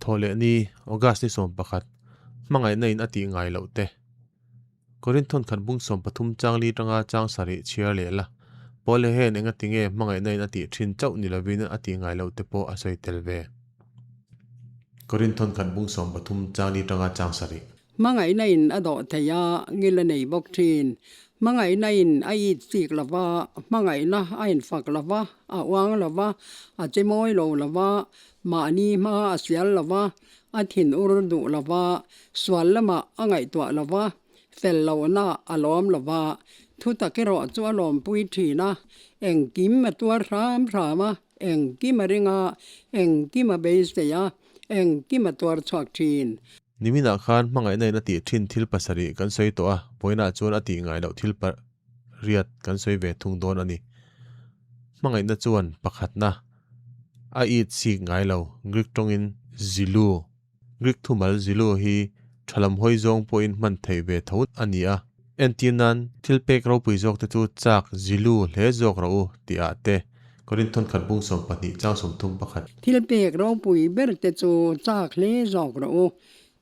Thawhlehni, August ni 11, Hmangaihna in a tih ngai loh te. Korinthon khat bung 13 chang li tanga chang sarih chhiar leh la. Paul hian enga tinge hmangaihna in a tih thin chauh ni lovin a tih ngai loh te pawh a sawi tel ve. Korinthon khat bung 13 chang li tanga chang sarih. Hmangaihna in a dawh thei a, ngil a nei bawk thin. Hmangaihna in a it chik lo va, hmangaihna a infak lo va, a uang lo va, a che mawi lo lo va, mahni hma a sial lo va, a thin ur duh lo va, sual lamah a ngaihtuah lo va, fel lohna a lawm lo va, thu tak erawh chu a lawmpui thin a, engkim a tuar hram hram a, engkim a ring a, engkim a beisei a, engkim a tuar chhuak thin. Niminah khan hmangaihna in a tih thin thil pasarih kan sawi tawh a, vawiinah chuan a tih ngai loh thil pariat kan sawi ve thung dawn a ni. Hmangaihna chuan pakhatna a it chik ngai lo, Greek tawngin zilu. Greek thumal zilu hi tha lam hawi zawng pawhin hman theih ve tho a ni a. Entir nan, thil pek ropui zawk te chu chak zilu hle zawk rawh u tih ah te, Korinthon khat bung 20 chang 31. Thil pek ropui ber te chu chak hle zawk rawh u,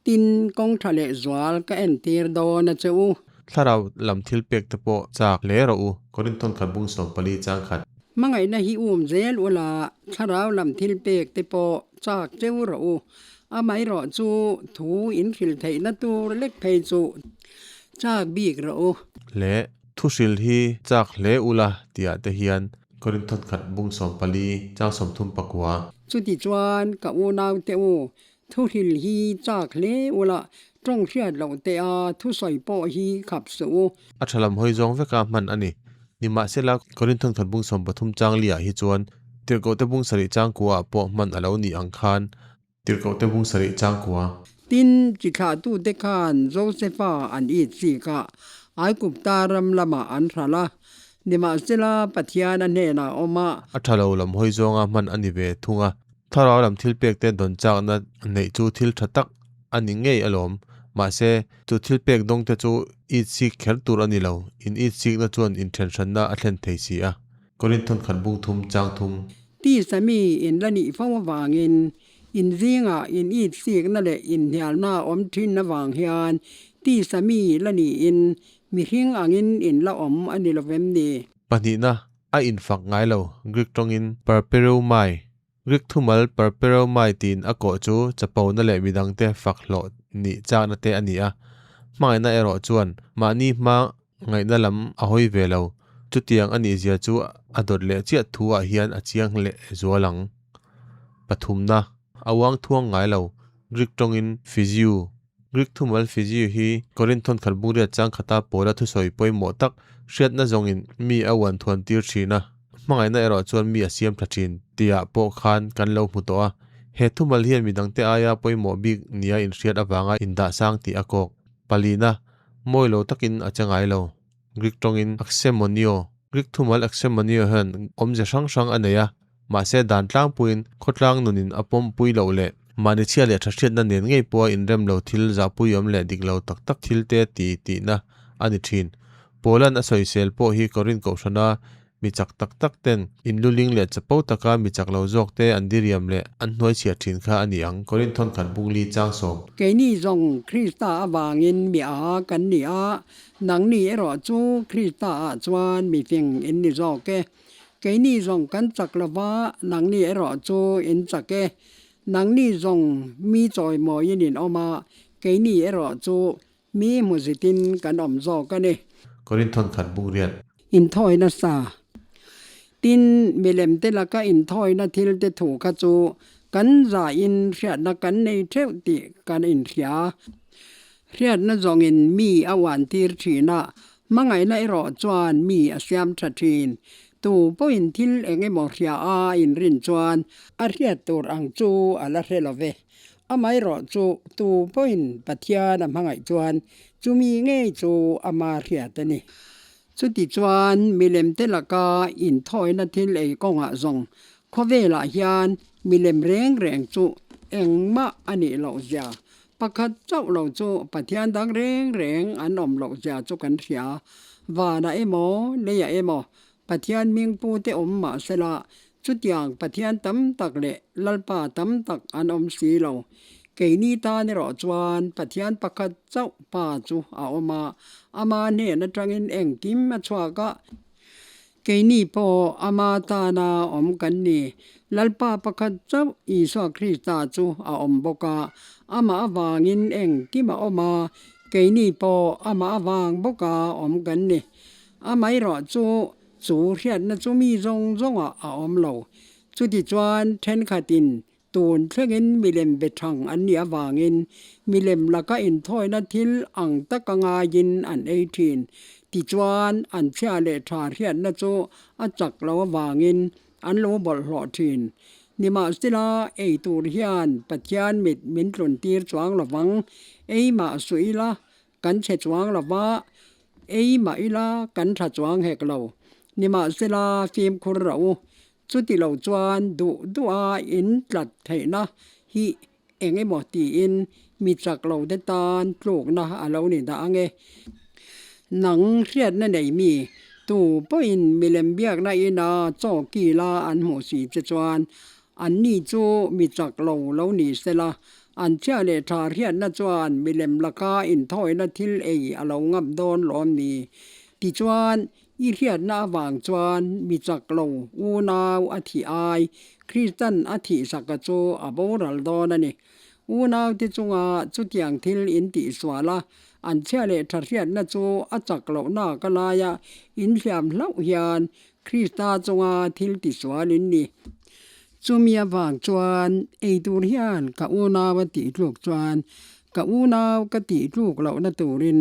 tin kawng tha leh zual ka entir dawn a che u. Thlarau lam thil pek te pawh chak hle rawh u, Korinthon khat bung 14 chang khat. Hmangaihna hi um zel ula, thlarau lam thil pek te pawh chak cheu rawh u, amaherawh chu thu in hrilh theihna tur lek phei chu chak bik rawh u. Le thu hrilh hi chak hle ula tihah te hian Korinthon khat bung 14 chang 39. Chuti chuan ka unau te u, thu hrilh hi chak hle ula, tawng hriat loh te a thu sawi pawh hi khap suh u. A tha lam hawi zawng veka hman a ni. Nimahsela, Korinthon khat bung 13 chang liah hi chuan Tirhkoh te bung sarih chang kua ah pawh hman a lo nih ang khan Tirhkoh te bung sarih chang kua. Tin, chi thlahtute khan Josefa an it chik a, Aigupta ram lamah an hral a, nimahsela Pathian a hnenah a awm a. A tha lo lam hawi zawnga hman a ni ve thung a. Thlarau lam thil pek te dawn chakna neih chu thil tha tak a ni ngei alawm. Mahse, chu thil pek dawng te chu it chik kher tur a ni lo, in it chikna chuan inthenhranna a thlen thei si a. Korinthon khat bung thum chang thum. Tisa mi in la nih fo avangin in zingah in it sikna leh inhnialna a awm thin avang hian tisa mi la niin mihring angin in la awm a ni lovem ni? Pahnihna, a infak ngai lo, Greek tawngin parpereumai. Greek thumal parpereumai tiin a kawh chu chapona leh midangte fak hlawh nih chakna te a ni a. Hmangaihna erawh chuan mahni hma ngaihna lam a hawi ve lo. Chutiang a nih zia chu a dawt leh chiah thu ah hian a chiang leh zual ang. Pathumna, a uang thuang ngai lo, Greek tawngin physio. Greek thumal physio hi Korinthon khat bungriat chang khata pawla thusawi pawimawh tak hriatna zawngin mi a uan thuan tir thin a, hmangaihna erawh chuan mi a siam tha thin tihah pawh khan kan lo hmu tawh a. He thumal hian midangte aia pawimawh bik nia inhriat avanga indahsang tih a kawk. Palina, mawi lo takin a che ngai lo. Greek tawngin aksemonio. Greek thumal aksemonio hian awmze hrang hrang a nei a, mahse dan tlangpuiin khawtlang nunin a pawmpui loh leh mahni chhia leh tha hriatna nen ngei pawha inrem lo thil zahpuiawm leh dik lo tak tak thil te ti tihna a ni thin. Paula'n a sawisel pawh hi Korinth kohhrana Mi chak tak tak ten in luling leh chapo taka mi chak lo zawk te an diriam leh an hnuai chhiat thin kha a ni ang. Korinthon khat bungli chang sawm. Keini zawng Krista avangin mi a kan ni a, nangni erawh chu Krista ah chuan mi fing in ni zawk e. Keini zawng kan chak lo va, nangni erawh chu in chak e. Nangni zawng mi chawimawiin in awm a, keini erawh chu Mi hmuzitin kan awm zawk a ni. Korinthon khat bungriat. Inthawina sa. Tin, milem te laka inthawina thil te thu kha chu kan zahin hriatna kan nei theuh tih kan inhria. Hriatna zawngin mi a uantir thin a, hmangaihna erawh chuan mi a siam tha thin. Tu pawhin thil eng emaw hria a inrin chuan a hriat tur ang chu a la hre lo ve. Amaherawh chu tu pawhin Pathian a hmangaih chuan chumi ngei chu ama hriat a ni. Chuti chuan milem te laka inthawina thil ei kawngah zawng khawvelah hian milem reng reng chu engmah a nih loh zia, pakhat chauh lo chu Pathian dang reng reng an awm loh zia chu kan hria. Vanah emaw, leiah emaw Pathian hming pute awm mahsela. Chutiang Pathian tam tak leh Lalpa tam tak an awm si lo. Keini tan erawh chuan Pathian pakhat chauh Pa chu a awm a, ama hnen atangin engkim a chhuak a. Keini pawh ama tana awm kan ni. Lalpa pakhat chauh Isua Krista chu a awm bawk a, amah avangin engkim a awm a, keini pawh amah avang bawka awm kan ni. Amaherawh chu chu hriatna chu mi zawng zawngah a awm lo. Chutichuan thenkhatin tun thlengin milem be thang an nih avangin milem laka inthawina thil ang taka ngaiin an ei thin. Tichuan an chhia leh tha hriatna chu a chak lo avangin an lo bawlhhlawh thin. Nimahsela ei tur hian Pathian mit min tlun tir chuang lovang, ei mah suh ila Kan chhe chuang lo va, ei mah ila kan tha chuang hek lo. Nimahsela fimkhur rah u. Chuti lo chuan duh duha in tlat theihna hi eng emaw tiin mi chak lo te tan tlukna a lo ni dah ang e. Nang hriatna nei mi, tu pawhin milem biakna ina chaw kila an hmuh si che chuan Anni chu mi chak lo lo ni sela, an chhia leh tha hriatna chuan milem laka inthawina thil ei a lo ngam dawn lawm ni? Tichuan, i hriatna avang chuan mi chak lo unau a thih ai, Kristan a thihsaka chu a boral dawn a ni. Unaute chunga chutiang thil in tihsual a, an chhia leh tha hriatna chu a chak lohna ka laia inhliam hlauh hian Krista chunga thil tisual in ni. Chumi avang chuan ei tur hian ka unau a tih tluk chuan ka unau ka tih tluk lohna turin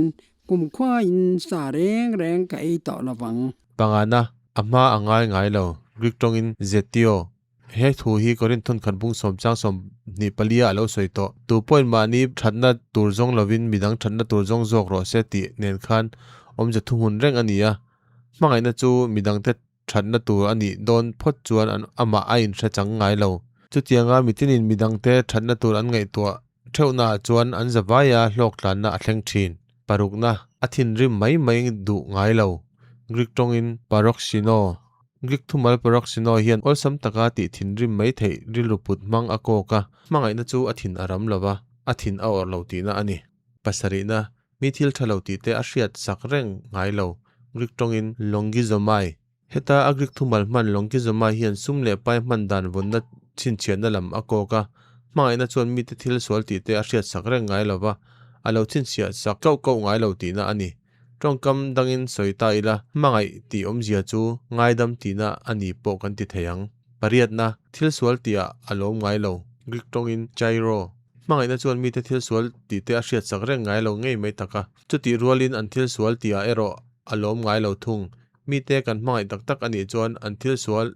kumkhuain sa reng reng ka ei tawh lovang. Pangana, a hma a ngai ngai lo, Greek tawngin zetio. He thu hi Korinth thawnkhat bung sawm chang 24 a lo sawi tawh. Tu pawhin mahni thatna tur zawng lovin midang thatna tur zawng zawk rawh se tih nen khan awmze thuhmun reng a ni a. Hmangaihna chu midangte thatna tur a nih dawn phawt chuan an amah a inhre chang ngai lo. Chutianga mitinin midangte thatna tur an ngaihtuah theuhnaah chuan an zavaia hlawktlanna a thleng thin. Parukna, a thinrim mai mai duh ngai lo. Greek tawngin paroxyno. Greek thumal paroxyno hian awlsam taka tih thinrim mai theih rilru put hmang a kawk a, hmangaihna chu a thin a ram lo va, a thin a awrh lo tihna a ni. Pasarihna, Mi thil tha lo tih te a hriat sak reng ngai lo. Greek tawngin longizomai. Heta a Greek thumal hman longizomai hian sum leh pai hman dan vawnna chhinchhiahna lam a kawk a. Hmangaihna chuan mite thil sual tih te a hriat sak reng ngai lo va, a lo chhinchhiah sak kauh kauh ngai lo tihna a ni. Tawngkam dangin sawi ta ila, hmangaih tih awmzia chu ngaidam tihna a ni pawh kan ti thei ang. Pariatna, thil sual tihah a lawm ngai lo. Greek tawngin chairo. Hmangaihna chuan mite thil sual tihte a hriatsak reng ngai lo ngei mai tak a. Chutih rualin an thil sual tihah erawh a lawm ngai lo thung. Mite kan hmangaih tak tak a nih chuan an thil sual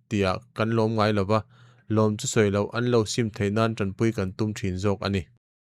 tihah kan lawm ngai lo va, lawm chu sawi loh an lo sim theih nan tanpui kan tum thin zawk a ni.